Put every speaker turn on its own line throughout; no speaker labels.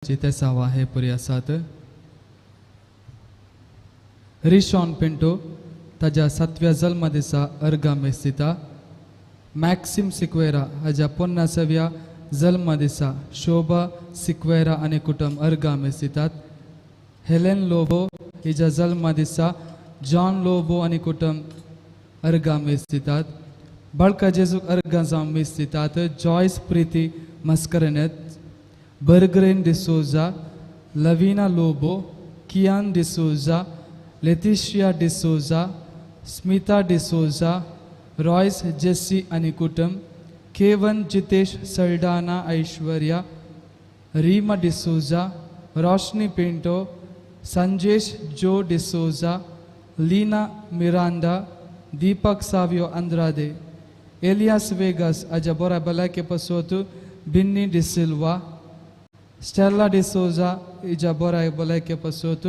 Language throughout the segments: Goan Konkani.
तेसांवां हे परी आसात. रिशॉन पिंटो ताज्या सातव्या जल्मा दिसा अर्गां मेस दिता. मॅक्सिम सिक्वेरा हाज्या 50व्या जल्मा दिसा शोभा सिक्वेरा आनी कुटुंब अर्गां मेस दितात. हेलेन लोबो हिज्या जल्मा दिसा जॉन लोबो आनी कुटुंब अर्गां मेस दितात. बाळका जेजूक अर्गां जावं मेस दितात. जॉयस प्रिती मस्करनेत, बर्ग्रेन डिसोजा, लवीना लोबो, कियान डिसोजा, लेतिशिया डिसोजा, स्मिता डिसोजा, रॉयस जेसी आनी कुटुंब, केवन जितेश सल्डाना ऐश्वर्या, रीमा डिसोजा, रोशनी पिंटो, संजेश जो डिसोजा, लीना मिरांडा, दीपक सावियो अंद्रादे, एलियास वेगस आज्या बोरा भलायके पसोत बिन्नी डिसिल्वा, स्टेला डिसोजा इजा बोराय भलायके पसोत,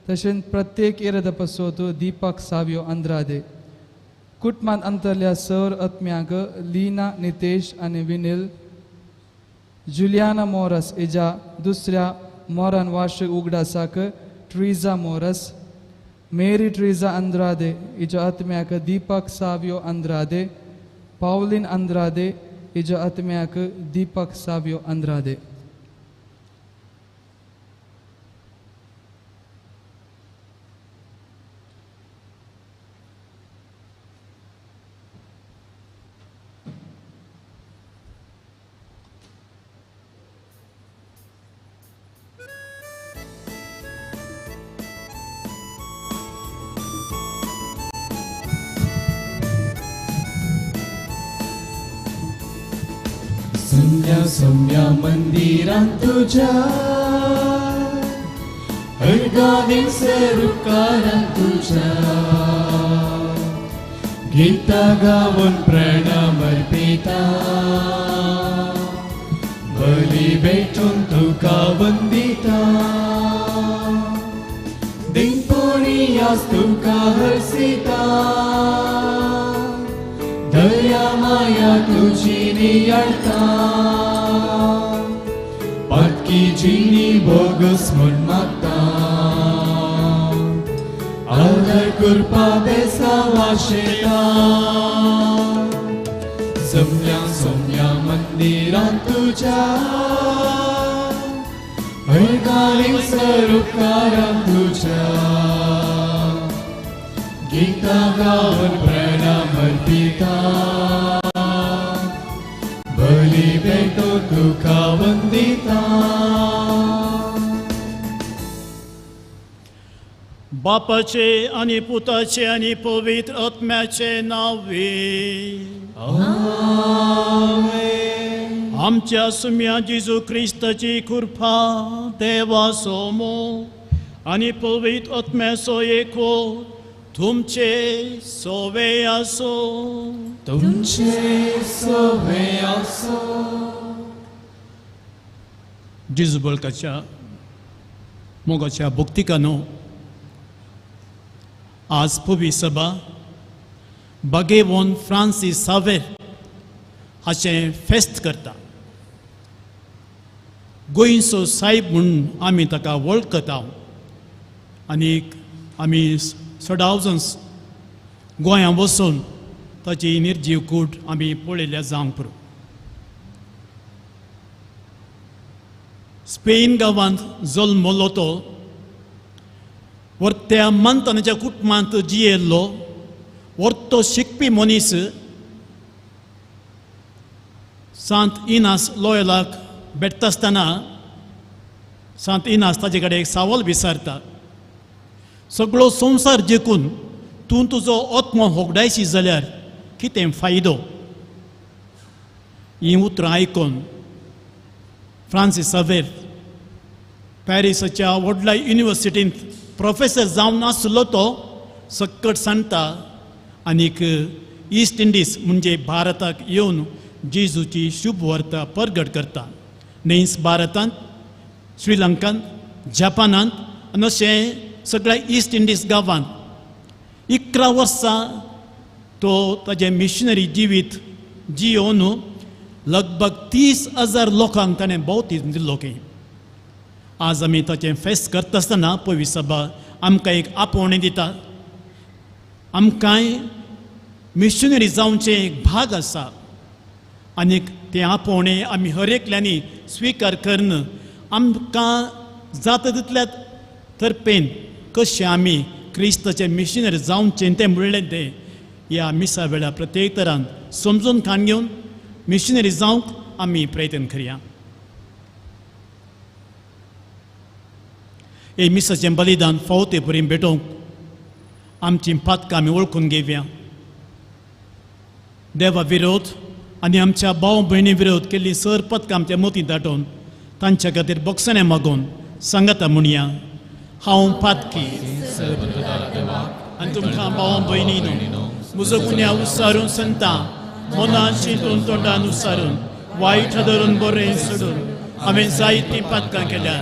तशेंच प्रत्येक इरादा पसोत दीपक सावियो अंद्रादे. कुटुंबांत अंतरल्या सर आत्म्यांक लीना नितेश आनी विनील, जुलियाना मोरस इजा दुसऱ्या मोरान वार्षिक उगडासाक ट्रिजा मोरस, मेरी ट्रिजा अंद्रादे इजा आत्म्याक दीपक सावियो अंद्रादे, पावलीन अंद्रादे इजा आत्म्याक दीपक सावियो अंद्रादे.
सुन्या सुन्या मंदिरांत तुज्या अर्गांनी सरुकारांत तुज्या गीतां गावन प्रणाम अर्पिता बली भेटून तुका वंदिता दिनपोणियास तुका हर्सिता दया माया तुजी नियाळता पातकी जिणी बोगस म्हूण मागता आदर कृपा बेसा वाशेता सम्या सम्या मंदिरांत तुज्या हरगाली सरुकारांत तुज्या गीतां गावन प्रणाम अर्पिता बली भेटो तुका वंदिता.
बापाचे आनी पुताचे आनी पवित्र आत्म्याचे नांवे
आमेन.
आमच्या सुम्या जेजू क्रिस्ताची कृपा देवाचो मोग आनी पवित्र आत्म्याचो एको तुमचे सोवे आसो.
तुमचे सोवे आसो.
जेजू बळकाच्या मोगाच्या भक्तिकानो आज पवी सभा बागेवन फ्रांसीस सावेर हाचें फेस्त करता. गोंयचो सायब म्हूण आमी ताका वळखता आनीक आमी सदांच गोंया वचून ताची निर्जीव कूट आमी पळयल्या जावंक पुरो. स्पेन गांवांत जल्मलो तो वर्त्या मानतानाच्या कुटुंबांत जियेल्लो वर्तो शिकपी मनीस सांत इनास लोयलाक भेटता आसतना सांत इनास ताजे कडेन एक सावल विचारता, सगळो संवसार जिखून तूं तुजो आत्मो होगडायशी जाल्यार कितें फायदो? हीं उतरां आयकून फ्रांसीस सावेर पॅरिसाच्या व्हडल्या युनिवर्सिटींत प्रोफेसर जावन आसलो तो सक्कट सांगता आनीक ईस्ट इंडीज म्हणजे भारताक येवन जेजूची शुभ वार्ता परगट करता. न्हंयच भारतांत, श्रीलंकांत, जपानांत आनी अशें सगळ्या ईस्ट इंडीज गांवांत 11 वर्सां तो ताजें मिशनरी जिवीत जियोवन लगभग 30,000 लोकांक ताणें भोवतीज दिल्लो. की आज आमी ताचें फेस्त करता आसतना पवित्र सभा आमकां एक आपोवणें दिता. आमकांय मिशनरी जावचें एक भाग आसा आनीक तें आपोवणें आमी हर एकल्यांनी स्विकार करून आमकां जाता तितल्या तर्पेन कशें आमी क्रिस्ताचे मिशनरी जावचें तें म्हणलें तें ह्या मिसा वेळार प्रत्येक तरान समजून खाण घेवन मिशनरी जावंक आमी प्रयत्न करया. हे मिसाचें बलिदान फावो ते परी भेटोवंक आमची पातकां आमी वळखून घेवया. देवा विरोध आनी आमच्या भाव भयणी विरोध केल्ली सर पदकां आमच्या मतींत दाटोवन तांच्या खातीर बोगसणें मागोवन सांगाता म्हणया, हांव पातकी आनी तुमकां भाव भयणी न्हू म्हजो गुन्यांव उसारून संता मनान चिंतून तोंडान उसारून वायट धरून बरें सोडून हांवें जायतीं पातकां केल्या.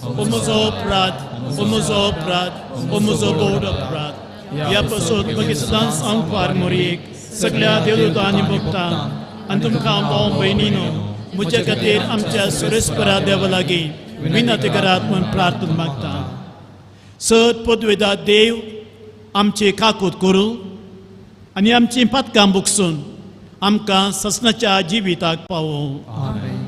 ओ म्हजो अपराध, ओ म्हजो अपराध, ओ म्हजो बोड अपराध. ह्या पसून मागीर सदांच हांव फार मोरयेक सगळ्या देवदूतांनी भोगता आनी तुमकां भाव भयणी न्हू म्हज्या खातीर आमच्या सुरेस्परा देवा लागीं विनंती करात म्हूण प्रार्थना मागता. सत पदवेदा देव आमची काकूत करूं आनी आमची पातकां बुकसून आमकां ससनाच्या जिविताक पावोवं.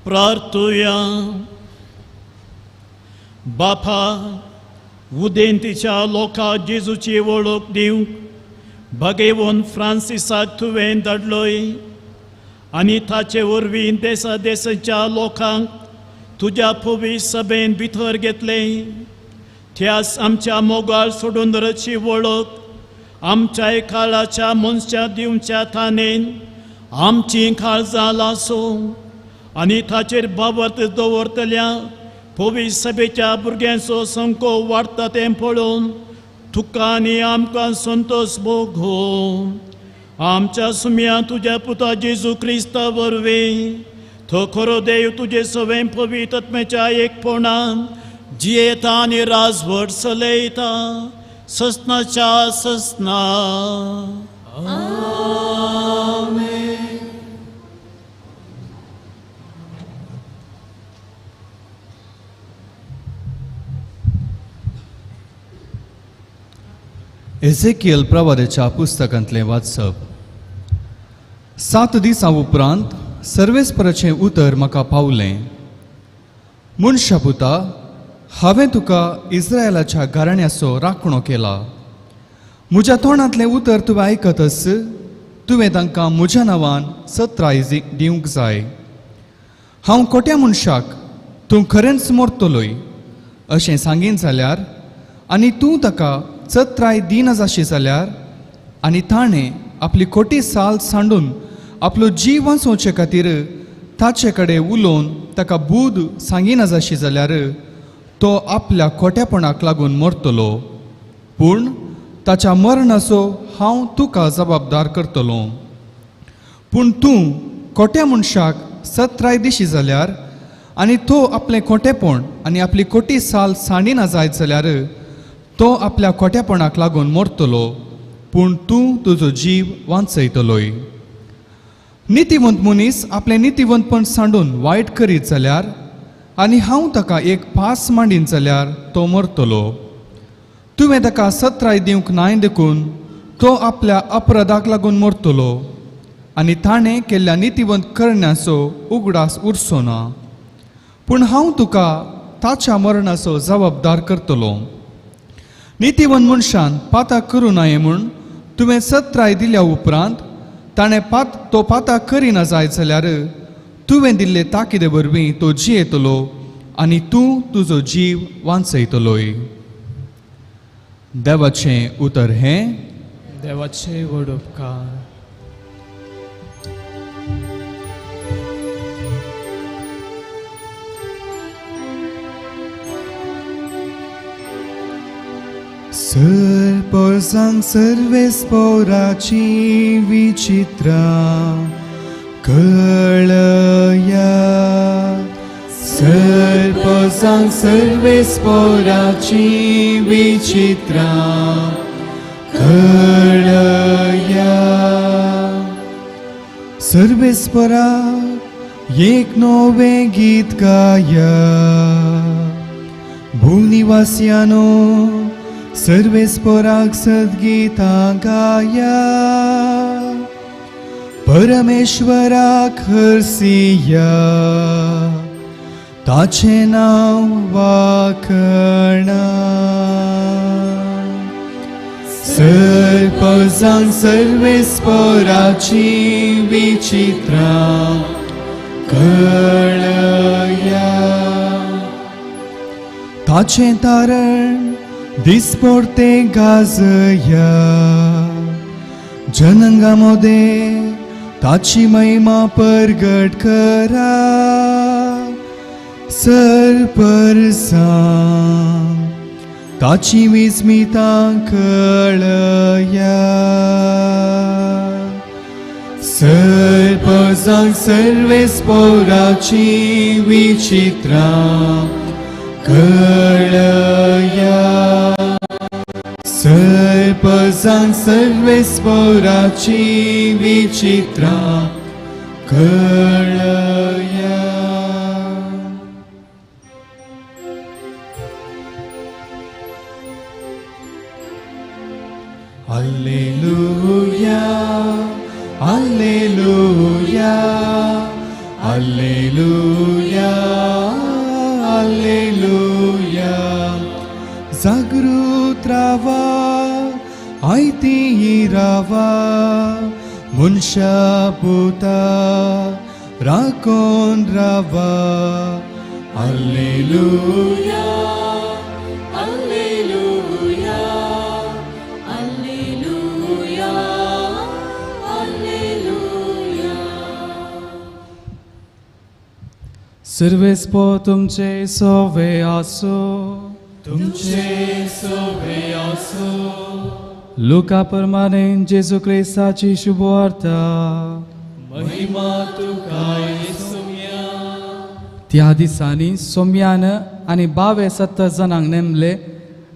प्रार्थुया. बापा, उदेंतीच्या लोकां जेजूची वळख दिवंक भगेवन फ्रांसिसाक तुवें धाडलोय आनी ताचे वरवीं देसा देसाच्या लोकांक तुज्या पवित्र सभेन भितर घेतलें. त्यास आमच्या मोगाळ सोडून रची वळख आमच्या काळाच्या मनशा दिवच्या थानेन आमची काळजां लासूं आनी ताचेर बाबत दवरतल्या पवित्र सभेच्या भुरग्यांचो संको वाडटा तें पळोवन तुका आनी आमकां संतोश भोगो. आमच्या सुम्या तुज्या पुता जेजू क्रिस्ता वरवीं तो खरो देव तुजे सवें पवित्र आत्म्याच्या एकपणान जियेता आनी राजवट चलयता ससनाच्या ससना.
आमेन.
एझेकियल प्रवादाच्या पुस्तकांतलें वाचप. 7 दिसां उपरांत सर्वेस्पराचें उतर म्हाका पावलें. मनशा पुता, हांवें तुका इस्रायलाच्या घराण्याचो राखणो केला. म्हज्या तोंडांतलें उतर तुवें आयकतच तुवें तांकां म्हज्या नांवान सत्राय दिवंक जाय. हांव खोट्या मनशाक तूं खरेंच मरतलोय अशें सांगीन जाल्यार आनी तूं ताका चत्राय दिना जाशी जाल्यार आनी ताणें आपली खोटी साल सांडून आपलो जीव वांचोवचे खातीर ताचे कडेन उलोवन ताका बूद सांगिना जाशी जाल्यार तो आपल्या खोट्यापणाक लागून मरतलो, पूण ताच्या मरणाचो हांव तुका जबाबदार करतलो. पूण तूं खोट्या मनशाक सत्राय दिशी जाल्यार आनी तो आपलें खोटेपण आनी आपली खोटी साल सांडिना जायत जाल्यार तो आपल्या खोट्यापणाक लागून मरतलो, पूण तूं तुजो जीव वांचयतलोय. नितीवंत मनीस आपलें नितीवंतपण सांडून वायट करीत जाल्यार आनी हांव ताका एक पास मांडीन जाल्यार तो मरतलो. तुवें ताका सत्राय दिवंक नाय देखून तो आपल्या अपराधाक लागून मरतलो आनी ताणें केल्ल्या नितीवंत करण्याचो उगडास उरचो ना, पूण हांव तुका ताच्या मरणाचो जबाबदार करतलो. नितीवंत मनशान पाता करूं नये म्हूण तुवें सत्राय दिल्या उपरांत ताणें तो पाता करिना जायत जाल्यार तुवें दिल्ले ताकीदे वरवीं तो जियेतलो आनी तूं तुजो जीव वांचयतलोय. देवाचें उतर हें.
देवाचें व्हड उपकार.
सर्पोजांक सर्वेस्पोराची विचित्रां कळया. सर्पोजांक सर्वेस्पोराची विचित्रां कळया. सर्वेस्पोरा एक नवें गीत गाया. भूनिवासियानो सर्वेस्पोराक सद्गीतां गाया. परमेश्वराक हरसिया ताचें नांव वाखणा. सर्पोजांक सर्वेस्पोराची विचित्रां कळया. ताचें तारण दिसपडतें गाजया. जनंगा मोदें ताची महिमा परगट करा. सरपरसां ताची विस्मितां कळया. सर्पोजांक सर्वेस्पोराची विचित्रां कळया. सर्पोजांक सर्वेस्पोराची विचित्रां कळया. Alleluia, Alleluia, Alleluia, Alleluia. जागृत रावा, आयती रावा, मनशा पुता राखून रावा. Alleluia, Alleluia.
सर्वेस्पो तुमचे सोवे आसो.
तुमचे सोवे आसो.
लुका प्रमाणे जेजू क्रिस्ताची शुभवार्ता.
महिमा तुका सोम्या.
त्या दिसांनी सोम्यान आनी बावे 70 जाणांक नेमले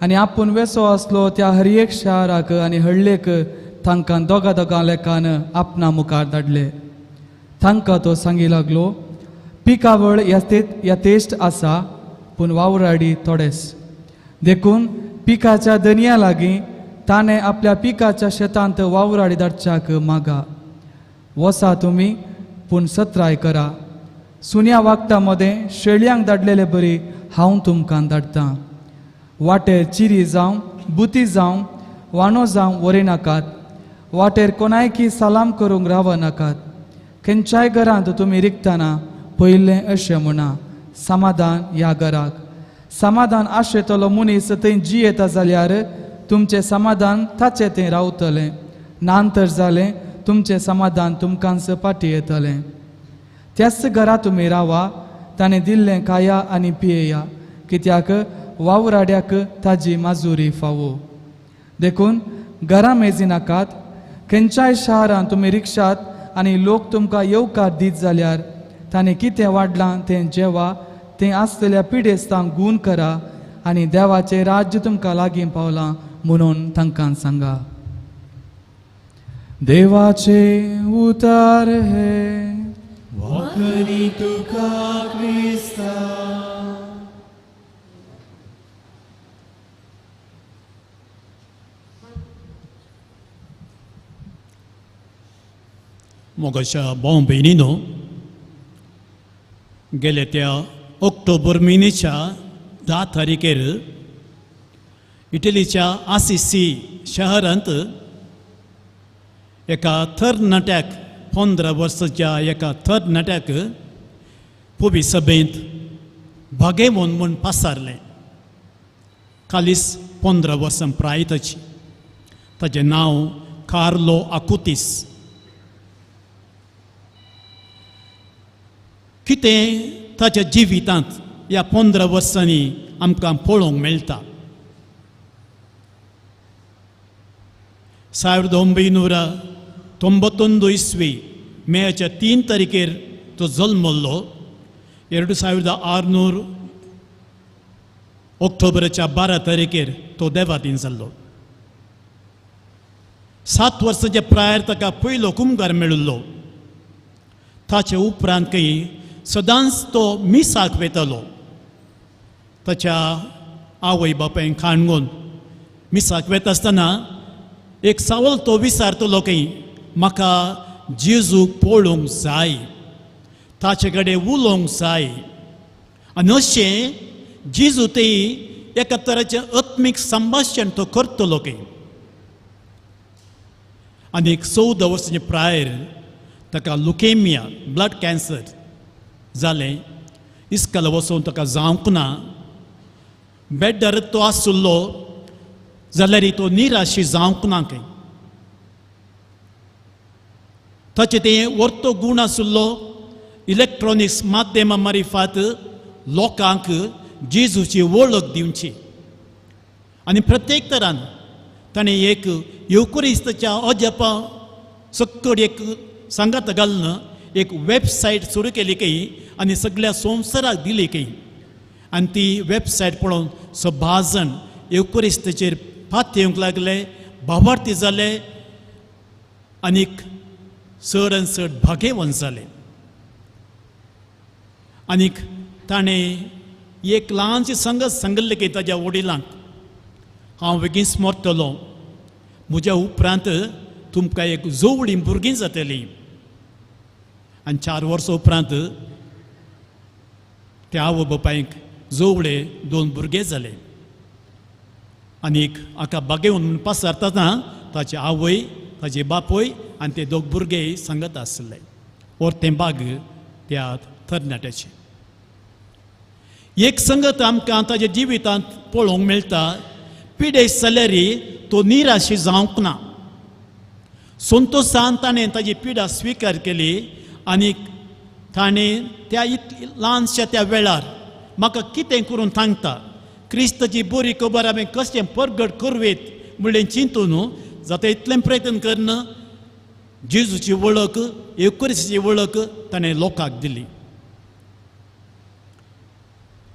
आनी आपूण वेसो आसलो त्या हर एक शाराक आनी हळ्ळेक तांकां दोगा दोगां लेखान आपणा मुखार धाडले. तांकां तो सांगी लागलो, पिकावळ यथेश्ट आसा पूण वावराडी थोडेच, देखून पिकाच्या दनया लागीं ताणें आपल्या पिकाच्या शेतांत वावराडी धाडच्याक मागा. वसा तुमी पूण सत्राय करा. सुन्या वागता मदें शेळयांक धाडलेले बरी हांव तुमकां धाडटां. वाटेर चिरी जावं बुती जावं वाणो जावं वरी नाकात. वाटेर कोणायकी सलाम करूंक राव नाकात. खंयच्याय घरांत तुमी रिगतना पयलें अशें म्हणा, समाधान ह्या घराक. समाधान आशेतलो मनीस थंय जियेता जाल्यार तुमचें समाधान ताचें थंय रावतलें, नातर जालें तुमचें समाधान तुमकांच फाटीं येतलें. त्याच घरा तुमी रावा, ताणें दिल्लें खाया आनी पियेया, कित्याक वावराड्याक ताजी माजुरी फावो. देखून घरां मेजी नाकात. खंयच्याय शारांत तुमी रिक्षात आनी लोक तुमकां येवकार दीत जाल्यार ताणें कितें वाडलां तें जेवा, तें आसलेल्या पिडेस्तांक गूण करा आनी देवाचें राज्य तुमकां लागीं पावलां म्हणून तांकां सांगा. देवाचें उतर हें.
वाखणी तुका क्रिस्ता.
मोगाच्या भाव भयणीनो, गेले त्या ऑक्टोबर म्हयन्याच्या 10 तारखेर इटलीच्या आसिसी शहरांत एका तरणाट्याक 15 वर्साच्या एका तरणाट्याक पुबी सभेंत भागेवन म्हूण पासारलें. खालीस 15 वर्सां प्राय ताची. ताचें नांव कार्लो आकुतीस. कितें ताच्या जिवितांत ह्या 15 वर्सांनी आमकां पळोवंक मेळटा. 1991 इस्वी मेच्या 3 तारखेर तो जल्मल्लो. 2600 ऑक्टोबराच्या 12 तारखेर तो देवादीन जाल्लो. 7 वर्सांच्या प्रायर ताका पयलो कुमगार मेळिल्लो. ताचे उपरांत खंय सदांच तो मिसाक वेतालो. ताच्या आवय बापायन खाणगून मिसाक वेता आसतना एक सावल तो विचारतलो खंय, म्हाका जेजूक पळोवंक जाय, ताचे कडेन उलोवंक जाय. आनी अशें जेजू ते एका तराचें आत्मीक संभाशण तो करतलो खंय. आनी एक 14 वर्सांचे प्रायर ताका लुकेमिया ब्लड कॅन्सर जालें. इस्काल वचून ताका जावंक ना. बेड्डार तो आशिल्लो जाल्यार तो निराशी जावंक ना खंय. ताचें तें वर्तो गूण आशिल्लो इलेक्ट्रॉनिक्स माध्यमा मारिफात लोकांक जेजूची वळख दिवची. आनी प्रत्येक तरान ताणें एक येवकुरिस्ताच्या अजापा सक्कड एक सांगात घालून एक वेबसायट सुरू केली खंय आनी सगळ्या संवसाराक दिली खंय. आनी ती वेबसायट पळोवन सभाजण येवकुरिस्ताचेर पात येवंक लागले, भावार्थी जाले आनीक चड आनी चड भागेवन जाले. आनीक ताणें एक ल्हानशी संगत सांगिल्लें की ताज्या वडिलांक, हांव बेगीनच मरतलो, म्हज्या उपरांत तुमकां एक जोवळी भुरगीं जातलीं. आनी 4 वर्सां उपरांत त्या आवय बापायक जोवळे 2 भुरगे जाले. आनीक हाका बागेवन म्हूण पासारतना ताची आवय, ताजे बापूय आनी ते 2 भुरगे सांगत आसले. और तें बाग त्या तरणाट्याचें. एक संगत आमकां ताज्या जिवितांत पळोवंक मेळटा. पिडेस्त जाल्यार तो निराशी जावंक ना. संतोशान ताणें ताजी पिडा स्विकार केली आनी ताणें त्या ल्हानश्या त्या वेळार म्हाका कितें करून सांगता, क्रिस्ताची बरी खबर हांवें कशें परगट करवेत म्हणलें चिंतून जाता इतलें प्रयत्न करून जेजूची वळख, येवकरिस्ताची वळख ताणें लोकांक दिली.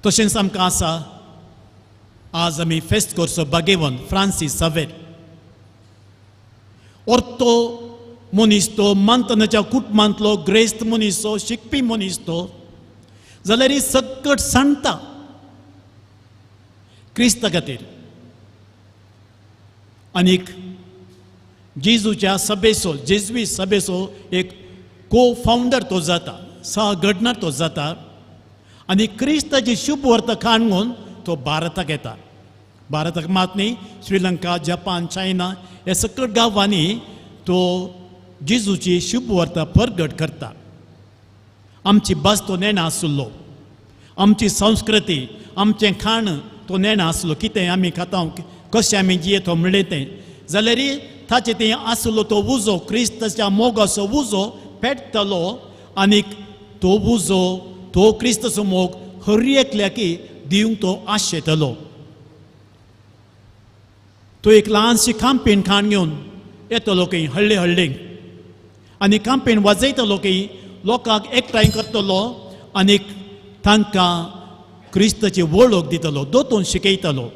तशेंच आमकां आसा आज आमी फेस्त करचो भागेवन फ्रांसीस सावेर. और तो मनीस तो मानतनाच्या कुटुंबांतलो ग्रेस्त मनीस, तो शिकपी मनीस तो, जाल्यार सकट सांगता क्रिस्ता खातीर. आनीक जेजूच्या सभेचो, जेजवी सभेचो एक को फावंडर तो जाता, सह घडणार तो जाता. आनी क्रिस्ताची शुभ वार्ता काडून तो भारताक येता. भारताक मात न्ही, श्रीलंका, जपान, चायना ह्या सकट गांवांनी तो जेजूची शुभ वार्ता परगट करता. आमची भास तो नेणा आसलो, आमची संस्कृती, आमचें खाण तो नेणा आसलो, कितें आमी खाता, कशें आमी जियेतो म्हणलें तें. जाल्यार ताचें तें आसलो तो उजो, क्रिस्ताच्या मोगाचो उजो पेटतलो आनीक तो उजो, तो क्रिस्ताचो मोग हर एकल्याक दिवंक तो आशेतलो. तो एक ल्हानशी कांपेन खाण घेवन येतलो खंय हळ्ळे हळ्ळे आनी कांपेन वाजयतलो खंय, लोकांक एकठांय करतलो आनीक तांकां क्रिस्ताची वळख दितलो, दोतोन शिकयतलो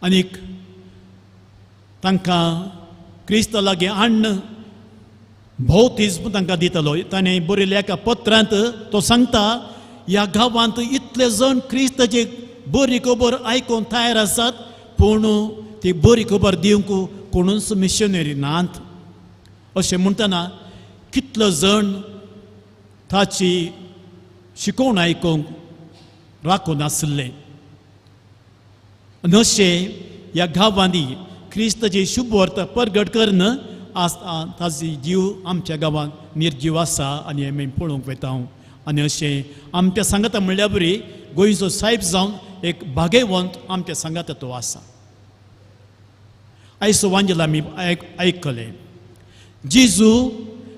आनीक तांकां क्रिस्ता लागीं हाडून भौतिज्म तांकां दितलो. ताणें बरयल्ल्या एका पत्रांत तो सांगता, ह्या गांवांत इतले जण क्रिस्ताची बरी खबर आयकूंक तयार आसात, पूण ती बरी खबर दिवंक कोणूच मिशनरी नात. अशें म्हणटना कितलो जण ताची शिकोवण आयकूंक राखून आसले. आनी अशें ह्या गांवांनी क्रिस्ताची शुभ वार्ता परगट करून आज ताजी जीव आमच्या गांवांत निर्जीव आसा आनी आमी पळोवंक वता. आनी अशें आमच्या सांगाता म्हणल्या बरी गोंयचो सायब जावन एक भागेवंत आमच्या सांगाता तो आसा. आयचो वांजेल आमी आयकलें. जेजू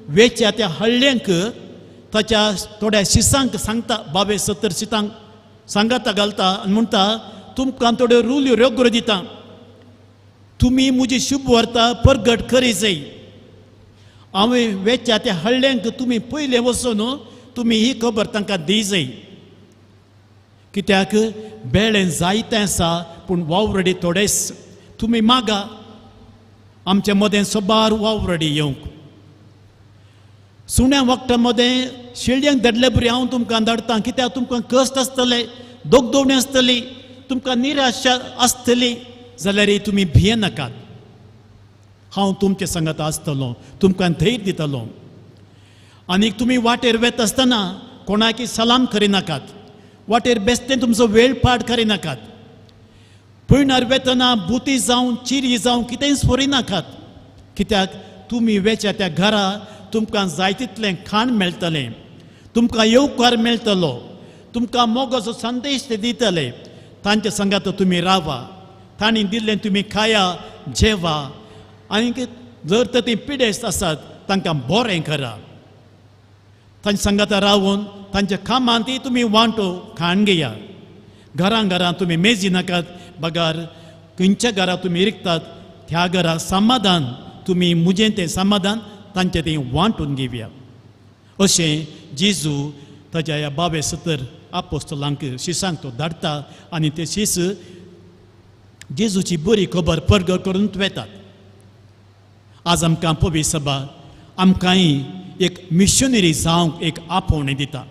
वेच्या त्या हळ्ळ्यांक ताच्या थोड्या शिसांक सांगता, 22-70 शितांक सांगाता घालता आनी म्हणटा, तुमकां थोड्यो रुल्यो रोगरो दिता, तुमी म्हजी शुभ वार्ता परगट करी जाय. हांवें वेच्या त्या हळ्ळ्यांक तुमी पयलें वचून तुमी ही खबर तांकां दी जाय. कित्याक बेळें जायतें आसा पूण वावरडी थोडेच. तुमी मागा आमच्या मदें सोबार वावरडी येवंक. सुण्या वखदां मदें शेळयांक धाडले बरी हांव तुमकां धाडटा, कित्याक तुमकां कश्ट आसतले, दोगदोवणी आसतली, तुमकां निराशा आसतली, जाल्यार तुमी भियेनाकात, हांव तुमचे सांगात आसतलो, तुमकां धैर्य दितलो. आनीक तुमी वाटेर वेता आसतना कोणाकी सलाम करिनाकात, वाटेर बेश्टें तुमचो वेळ पाड करिनाकात, पयणार वेतना बुती जावं चिरी जावं कितेंच व्हरिनाकात, कित्याक तुमी वेच्या त्या घरा तुमकां जाय तितलें खाण मेळटलें, तुमकां येवकार मेळटलो, तुमकां मोगाचो संदेश ते दितले. तांच्या सांगात तुमी रावा, तांणी दिल्लें तुमी खाया जेवा, आनीक जर तर ती पिडेस्त आसात तांकां बरें करा. तांच्या सांगाता रावून तांच्या कामांतय तुमी वांटो खाण घेया. घरां घरां तुमी मेजी नाकात, बगार खंयच्या घरा तुमी रिगतात त्या घरा समाधान तुमी म्हजें तें समाधान तांचें तें वांटून घेवया. अशें जेजू ताच्या ह्या 22-70 आपोस्तलांक शिसांक तो धाडटा आनी ते शीस जेजूची बरी खबर परगट करून वेतात. आज आमकां पवित्र सभा आमकांय एक मिशनरी जावंक एक आपोवणें दिता.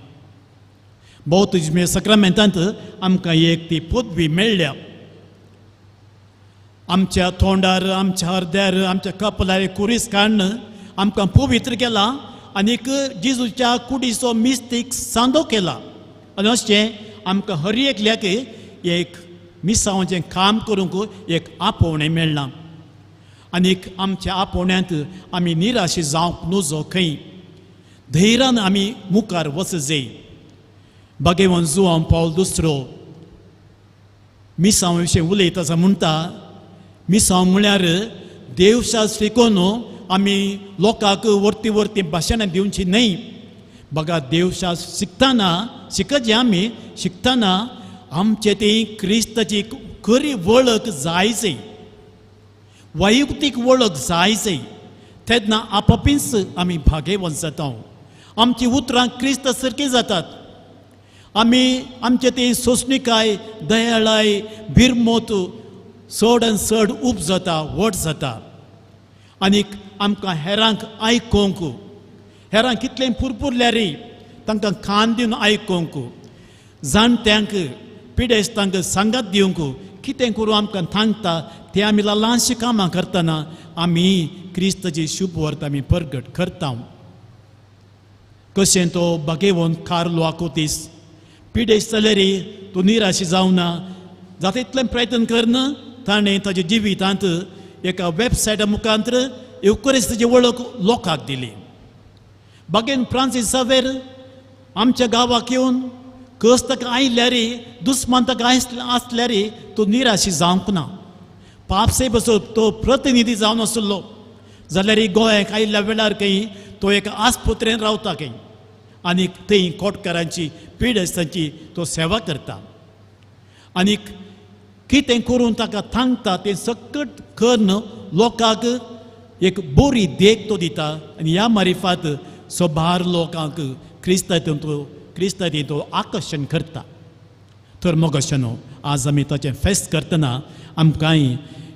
बौतिज्म सक्रामेंतांत आमकां एक ती पदवी मेळ्ळ्या. आमच्या तोंडार, आमच्या हरद्यार, आमच्या कपलार कुरीस काडून आमकां पवित्र केला आनीक जेजूच्या कुडीचो मिस्तीक सांदो केला. आनी अशें आमकां हर एकल्याक एक मिसांवाचें काम करूंक एक आपोवणें मेळ्ळां. आनीक आमच्या आपोवण्यांत आमी निराशी जावंक नुजो, खंय धैर्यान आमी मुखार वच जाय. बागेवन जुवांव पावल दुसरो मिसांव विशीं उलयता आसा, म्हणटा मिसांव म्हळ्यार देवशास्त्र शिकोवन आमी लोकांक वरती वरती भाशणां दिवची न्हय. बघा देवशास्त्र शिकतना शिकत जे आमी शिकतना आमचे ती क्रिस्ताची खरी वळख जायची, वैयक्तीक वळख जायची, तेन्ना आपापीच आमी भागेवंत जाता. आमची उतरां क्रिस्त सारकीं जातात. आमी आमचे ती सोंसणीकाय, दयाळाय, भिरमोत चड आनी चड उब जाता, व्हड जाता. आनीक आमकां हेरांक आयकूंक, हेरांक कितलें पुरपुरल्यार तांकां कान दिवन आयकूंक, जाणट्यांक पिडेस्तांक सांगात दिवंक कितें करूं आमकां थांगता तें आमी ल्हानशीं कामां करतना आमी क्रिस्ताची शुभ वर्त आमी परगट करता. कशें तो बागेवन कार्लो आकोतीस पिडेस्त जाल्यार तूं निराशी जावना, जाता इतलें प्रयत्न करन ताणें ताच्या जिवितांत एका वेबसायटा मुखांत येवकरिस्ताची वळख लोकांक दिली. बागेन फ्रांसीस सावेर आमच्या गांवाक येवन कस ताका आयल्यार, दुस्मान ताका आसल्यार तो निराशी जावंक ना. पापसेबसो तो प्रतिनिधी जावन आसलो जाल्यार गोंयाक आयिल्ल्या वेळार खंय तो एका आस्पत्रेन रावता खंय आनी थंय कोटकारांची पिडेस्तांची तो सेवा करता. आनीक कितें करून ताका थांगता तें सकट करून लोकांक एक बरी देख तो दिता. आनी ह्या मारिफात सभार लोकांक क्रिस्तांत तो आकर्शण करता. तर मोगाशानो आज आमी ताचें फेस्त करतना आमकांय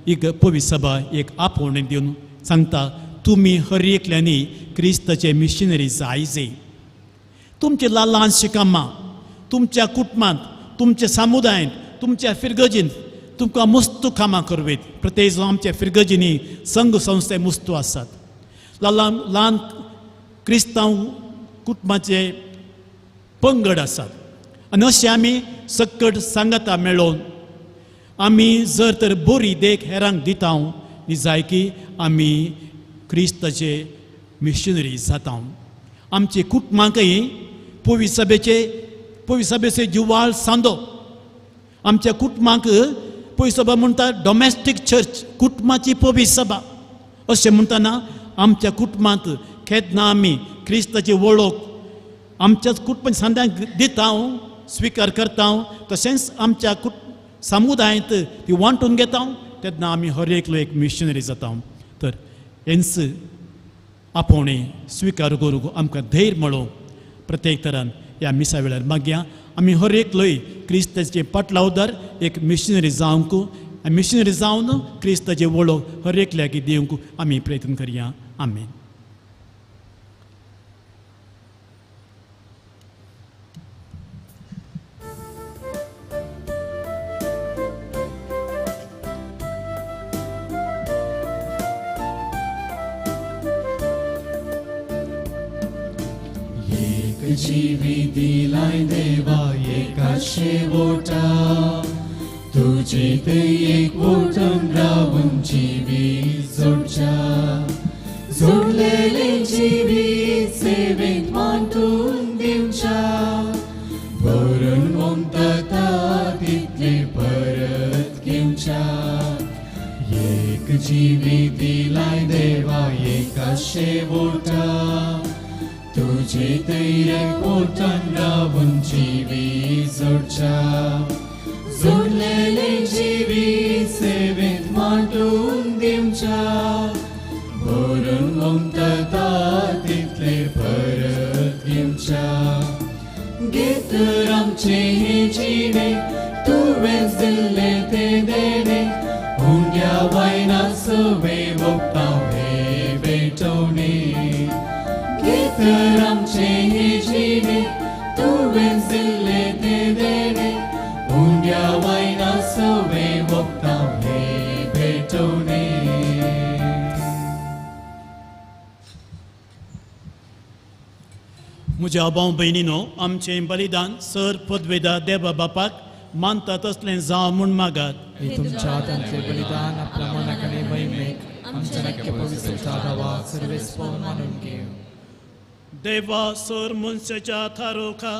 एक पवित्र सभा एक आपोवणें दिवन सांगता, तुमी हर एकल्यांनी क्रिस्ताचे मिशनरी जायजे. तुमचे ल्हान ल्हानशीं कामां तुमच्या कुटुंबांत, तुमच्या समुदायांत, तुमच्या फिरगजींत तुमकां मस्त कामां करवीत. प्रत्येक जाण आमच्या फिरगजींनी संघ संस्थे मुस्तू आसात. ल्हान ल्हान क्रिस्तांव कुटुंबाचे पंगड आसात. आनी अशें आमी सकट सांगाता मेळोवन आमी जर तर बरी देख हेरांक दिता न्ही जाय की आमी क्रिस्ताचे मिशनरी जाता. आमचे कुटुंबांकय पवित्र सभेचे जिवाळ सांदो. आमच्या कुटुंबांक पवित्र सभा म्हणटा डॉमेस्टीक चर्च, कुटुंबाची पवित्र सभा अशें म्हणटना आमच्या कुटुंबांत केन्ना आमी क्रिस्ताची वळख आमच्याच कुटुंब सांद्यांक दिता, स्विकार करता, तशेंच आमच्या समुदायांत ती वांटून घेता तेन्ना आमी हर एकलो एक मिशनरी जाता. तर हेंच आपोवणें स्विकार करूंक आमकां धैर्य मेळो. प्रत्येक तरान ह्या मिसा वेळार मागया आमी हर एकलोय क्रिस्ताचे पाटलावदार एक मिशनरी जावंक आनी मिशनरी जावन क्रिस्ताचे वळख हर एकल्याक दिवंक आमी प्रयत्न करया. आमेन.
जीवी दिलाय देवा एका शेवटा, तुझे ते एक वोटन रावून जीवी जोडच्या, जोडलेले जीवी सेवेत मांडून दिवच्या, भरून ममता तितले परत घेवच्या. एक जीवी दिलाय देवा एका शेवटा, तुझे तैरे पोटान रावून जीवी जोडच्या, जोडलेले जीवी सेवेत मांडून दिवच्या, भरून ममता तितले परत घेवच्या. घेतर आमचे हे जिणे तुवेंच दिल्ले ते देणे, हुंड्या वायना सवे वोगता हे भेटवणे. घेतर आमचे हे जिणे तुवेंच दिल्ले ते देणे, हुंड्या वायना सवे वोगता हे भेटवणे.
म्हज्या भाव भयणीनो आमचें बलिदान सर पदवेदा देवा बापाक मानता तसलें जावं म्हूण मागात.
हे तुमच्या हातांतलें बलिदान आपल्या मनाक आनी महिमेक आमच्या नक्की पवित्रता दावा सर्वेस्पर मानून घेव.
देवा सर मनशाच्या थारोखा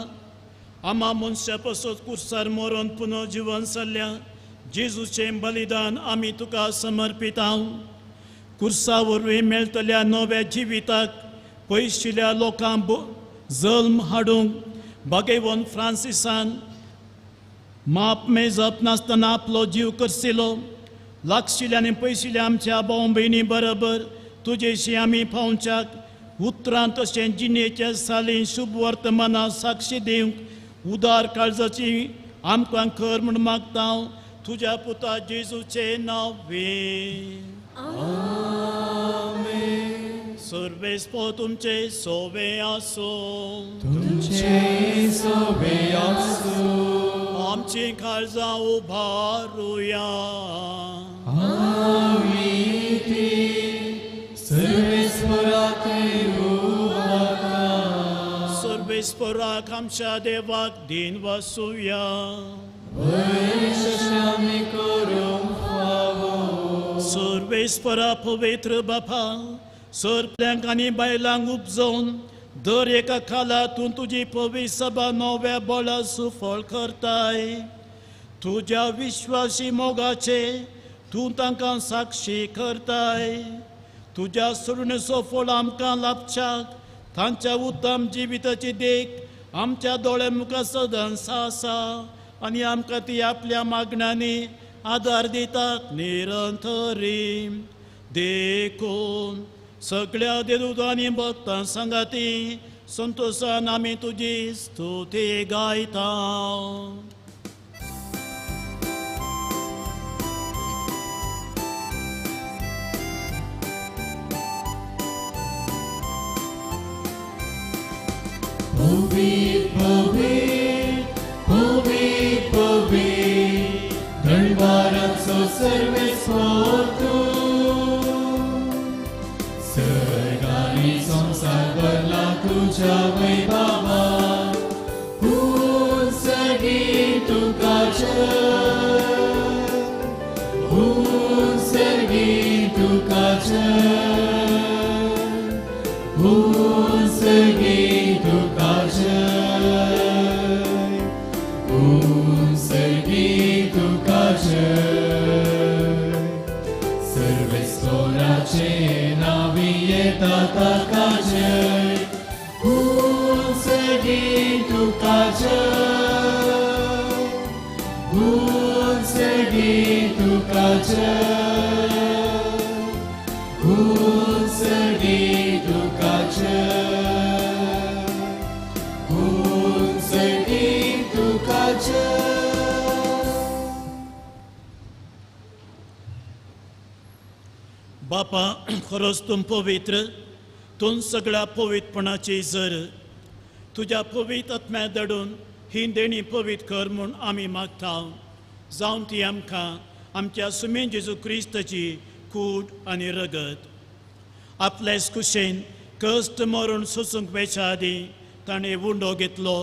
आमा मनशा पसत कुर्सार मरोन पुनः जिवन सल्ल्या जेजूचें बलिदान आमी तुका समर्पितांव. कुर्सा वरवीं मेळटल्या नव्या जिविताक पयशिल्ल्या लोकांक जल्म हाडूंक बागेवन फ्रांसिसान माप मेजप नासतना आपलो जीव करसिलो. लागशिल्ल्या आनी पयशिल्ल्या आमच्या भाव भयणी बरोबर तुजेशी आमी पावच्याक उतरां तशें जिणेच्या साली शुभ वर्तमाना साक्षी दिवंक उदार काळजाची आमकां कर म्हूण मागता तुज्या पुता जेजूचें नांव वे. सर्वेस्पो तुमचे सोवे आसूं.
तुमचे सोवे आसूं.
आमची काळजां उबारुया.
आमी ती सर्वेस्पराक उबारता.
सर्वेस्पराक आमच्या देवाक दिन वसुया.
वैश्यामी करूंक फावो.
सर्वेस्परा पवित्र बापा, सरप्ल्यांक आनी बायलांक उपजोवन दर एका खाला तूं तुजी पवित्र सभा नव्या बळा सुफळ करताय. तुज्या विश्वासी मोगाचे तूं तांकां साक्षी करताय. तुज्या सुरणेचो फळ आमकां लाभच्याक तांच्या उत्तम जिविताची देख आमच्या दोळ्या मुखार सदांच आसा आनी आमकां ती आपल्या मागण्यांनी आदार दितात निरंतरी. देखून सगळ्या देवदूतांनी भक्तां सांगाती संतोषान आमी तुजी स्तुती गायता.
पवित्र पवित्र पवित्र पवित्र दरबाराचो सर्वेस्पर तूं. सर्गानी संवसार भरला तुज्या वैभवान. उंचगी तुका जय, उंचगी तुका जय, उंचगी तुका जय, उंचगी तुका जय. सर्वेस्पराचे नांवी येता ताका जय, उंचगी तुका जय, उंचगी तुका जय, उंचगी तुका जय, उंचगी तुका जय.
बापा, खरोच तूं पवित्र, तूं सगळ्या पवित्रपणाची जर. तुज्या पवित्र आत्म्या धाडून ही देणी पवित्र कर म्हूण आमी मागता. जावन ती आमकां आमच्या सुमेन जेजू क्रिस्ताची कूड आनी रगत. आपल्याच कुशेन कश्ट मरून सोसूंक वेच्या आदीं ताणें उंडो घेतलो,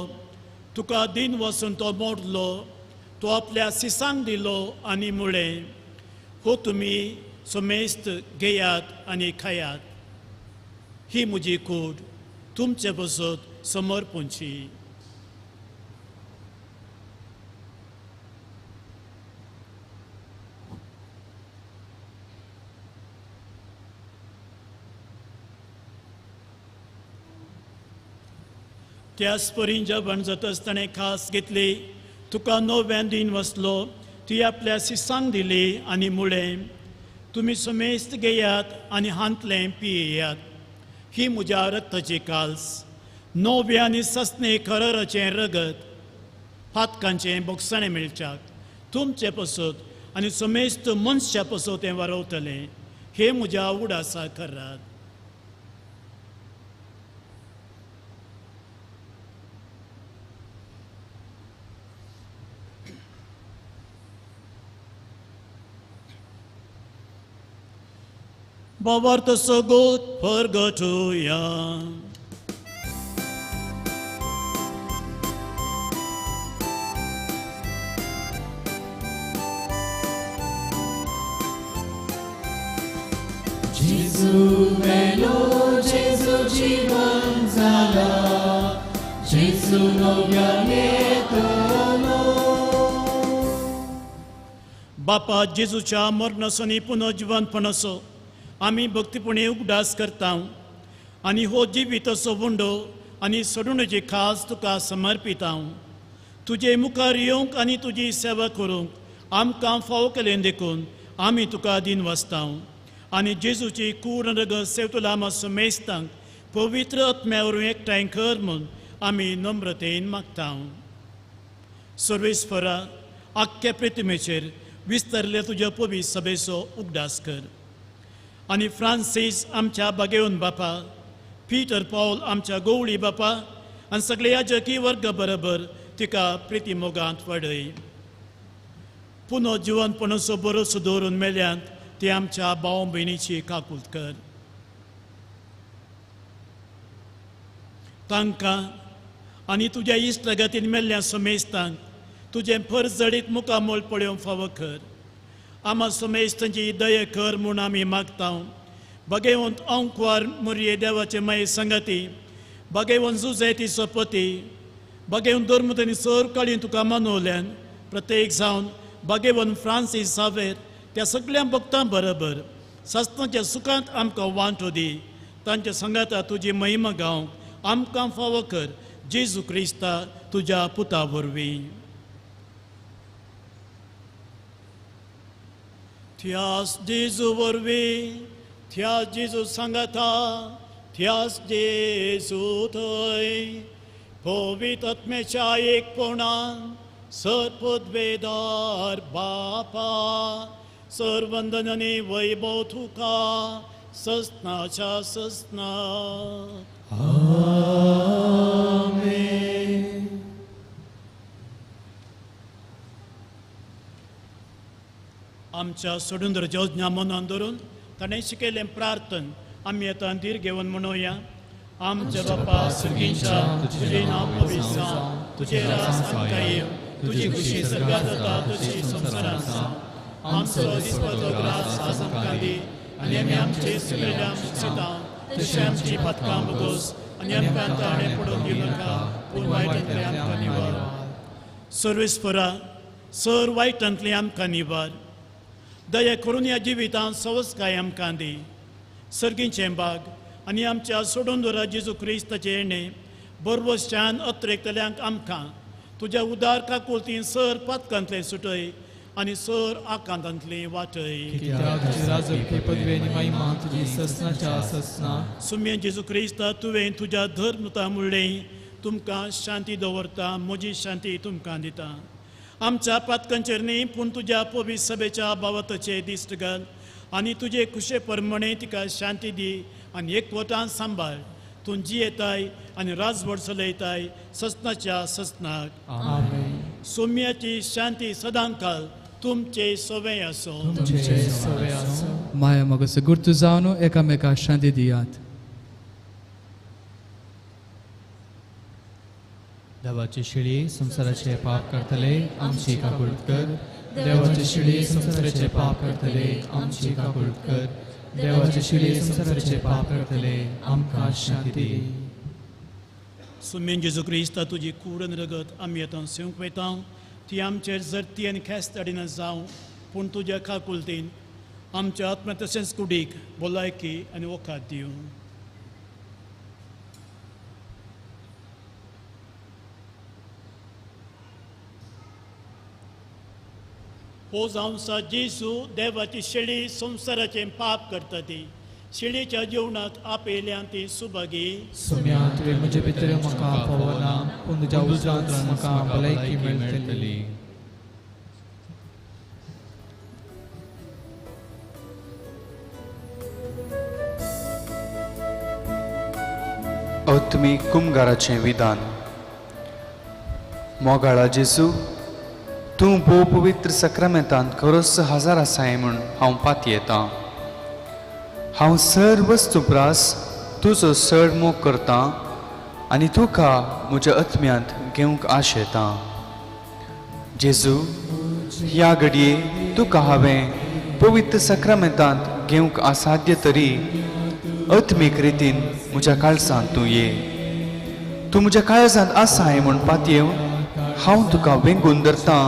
तुका दिन वचून तो मोडलो, तो आपल्या सिसांक दिलो आनी म्हळें, हो तुमी समेस्त घेयात आनी खायात, ही म्हजी कूड तुमचे बसत समर्पणची. त्याच परी जेवण जातच ताणें खास घेतली, तुका नव्यान दिन वसलो, ती आपल्या सिसांक दिली आनी म्हळें, तुमी समेस्त घेयात आनी हांतलें पियेयात, ही म्हज्या रक्ताची काल्स, नव्या आनी ससने खरराचें रगत, पातकांचें बोगसणें मेळच्याक तुमचे पसत आनी समेस्त मनशा पसत तें वारवतलें. हें म्हज्या उडासा करात. बाबार्थ सगोत परगटुया.
जेजू मेलो, जेजू जीवन जाला, जेजू नव्यान येतलो.
बापा, जेजूच्या मरणासो आनी पुनर्जिवनपणाचो आमी भक्तीपणी उगडास करता आनी हो जिविताचो वंडो आनी सोडूणची खास तुका समर्पिता. तुजे मुखार येवंक आनी तुजी सेवा करूंक आमकां फावो केलें देखून आमी तुका दिन वाचता आनी जेजूची कूड रगत सेवतुला आमा समेस्तांक पवित्र आत्म्या वरवीं एकठांय कर म्हूण आमी नम्रतेन मागता. सर्वेस्परा आख्ख्या प्रतिमेचेर विस्तारले तुज्या पवित्र सभेचो उगडास कर आनी फ्रांसीस आमच्या बागेवन बापा, पीटर पावल आमच्या गोवळी बापा आनी सगळे याजकी वर्ग बरोबर तिका प्रिती मोगांत वाडय. पुनो जिवनपणाचो भरोसो दवरून मेल्यांत ती आमच्या भाव भयणीची काकूत कर. तांकां आनी तुज्या इश्टागतीन मेल्ल्या समेस्तांक तुजें फर्ज जडीत मुखामोल पळोवंक फावो कर. आमा समेस्तांची दया कर म्हूण आमी मागता. बगेवंत अंकवार मुरये देवाचे माये संगती, बगेवंत जुजेती सोपती, बगेवन धर्मतनी सर काळी तुका मनवल्यान प्रत्येक जावन बगेवन फ्रांसीस सावेर त्या सगळ्या भक्तां बरोबर सस्तांच्या सुखांत आमकां वांटो दी. तांच्या संगाता तुजी महिमा गावंक आमकां फावो कर जेजू क्रिस्ता तुज्या पुता वरवीं. त्यास जेजू वरवीं, त्यास जेजू सांगाता, त्यास जेजू थंय पवित्र आत्म्याच्या एकपणान सर्पद्वेदार बापा सर्वंदन आनी वैभव तुका ससनाच्या ससना.
आमेन.
आमच्या सोडून योजना मनान धरून ताणें शिकयलें प्रार्थन आमी आतां धीर घेवन म्हणोया. आमच्या बापा सुर्गींच्या, तुजें नांव पवित्र जावं, तुजें राज आमकां येवं, तुजी खुशी स्वर्गांत जाता तशी संवसारांत जावं. आमचो दिसपाचो ग्रास आज आमकां दी आनी आमी आमचे सुकलेल्या शिकता तशें आमची पातकां भोगोस आनी आमकां ताणें पडून दिवं नाका, पूण वायटांतलें आमकां निवार. सर्वेस्परा सर वायटांतलें आमकां निवार. दया करून ह्या जिवितांत सवसकाय आमकां दी. सर्गीचें बाग आनी आमच्या सोडून दवरा जेजू क्रिस्ताचें येणें बरवश्यान अत्रेकतल्यांक आमकां तुज्या उदार काकुळतीन सर पातकांतलें सुटय आनी सर आकांतांतलें वाटय. सुम्या जेजू क्रिस्ता तुवें तुज्या धर्मता म्हणलें तुमकां शांती दवरता, म्हजी शांती तुमकां दिता. आमच्या पातकांचेर न्ही पूण तुज्या पवित्र सभेच्या बाबताचे दिश्ट घाल आनी तुजे खुशे प्रमाणे तिका शांती दी आनी एकवटान सांबाळ. तूं जियेताय आनी राजवट चलयताय ससनाच्या ससनाक. सोम्याची शांती सदांकाल तुमचे सवे आसो.
माया मगो गुर्तू जावन एकामेका शांती दियात.
देवाची शिळी संवसाराचे पाप करतले आमची काकूळट कर. देवाची शिळी संवसाराचे पाप करतले आमची काकूळट कर. देवाची शिळी संवसाराचे पाप करतले आमकां शांती दी.
सुमेन जेजू क्रिस्ता तुजी कूड आनी रगत आमी आतां सेवंक वयता ती आमचेर जरती आनी ख्यास्त हाडिना जावं, पूण तुज्या काकुळतीन आमच्या आत्मा तशेंच कुडीक भलायकी आनी वखद दिवं. हो जावन सा जेजू देवाची शेळी संवसाराचें पाप करता ती शेळीच्या जेवणाक आपयल्यान ती सुभागी.
सुम्या तुवें म्हजे भितर म्हाका पावना, पूण तुज्या उजरांत म्हाका भलायकी मेळटली.
आत्मीक कुमगाराचें विधान. मोगाळा जेजू, तूं भोव पवित्र सक्रामेंतांत खरोच हजार आसाय म्हूण हांव पातयेतां. हांव सर वस्तू प्रास तुजो चड मोग करतां आनी तुका म्हज्या आत्म्यांत घेवंक आशेतां. जेजू, ह्या घडये तुका हांवें पवित्र सक्रामेंतांत घेवंक असाध्य तरी आत्मीक रितीन म्हज्या काळजांत तूं ये. तूं म्हज्या काळजांत आसाय म्हूण पातयेवन हांव तुका वेंगून धरतां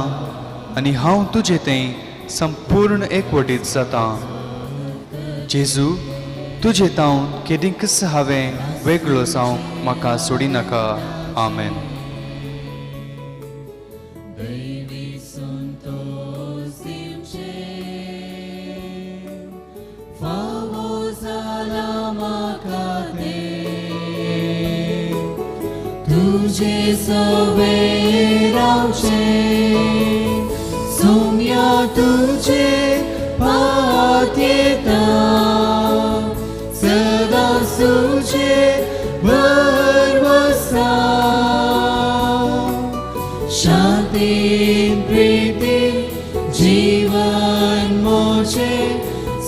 आनी हांव तुजे थंय संपूर्ण एकवटीत जातां.
जेजू, तुजे तावन केदींकच हांवें वेगळो जावंक म्हाका सोडिनाका. आमेन.
तुझे सवे रावचे सोम्या तुझे पात्येता सदा सुझे भरवसा शांती प्रीती जीवन मोचे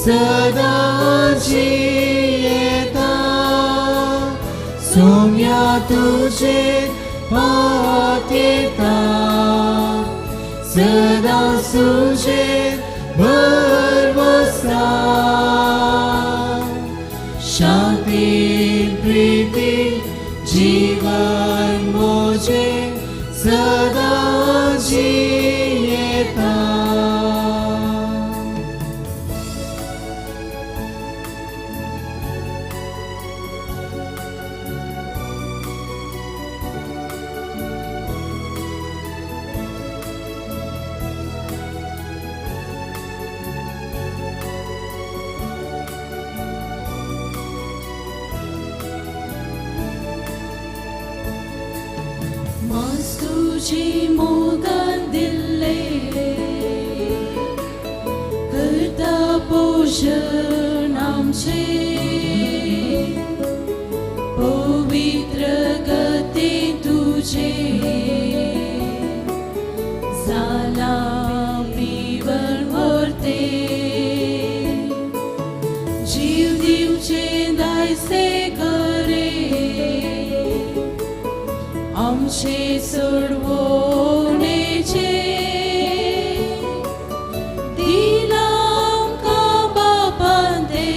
सदा जियेता सोम्या तुझे पात्येता सदा सुझे भरवसा शांती प्रीती जीवन मोजे सदा जियेता. तुझी मोगान दिल्ले करता पोषण आमचे पवित्र गती तुझे जाला पिवन व्हरते जीव दिवचे दायसे करे आमचे सोडवणेचे दिला आमकां बापान ते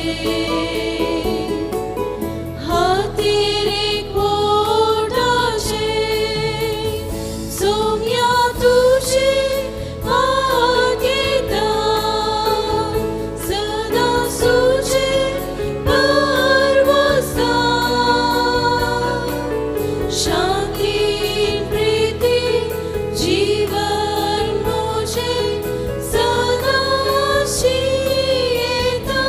हातीर एकवटाचे सोम्या तुझे पात्येता सदा सुझे भरवसा शांती प्रीती जीवन मोजे सदा जियेता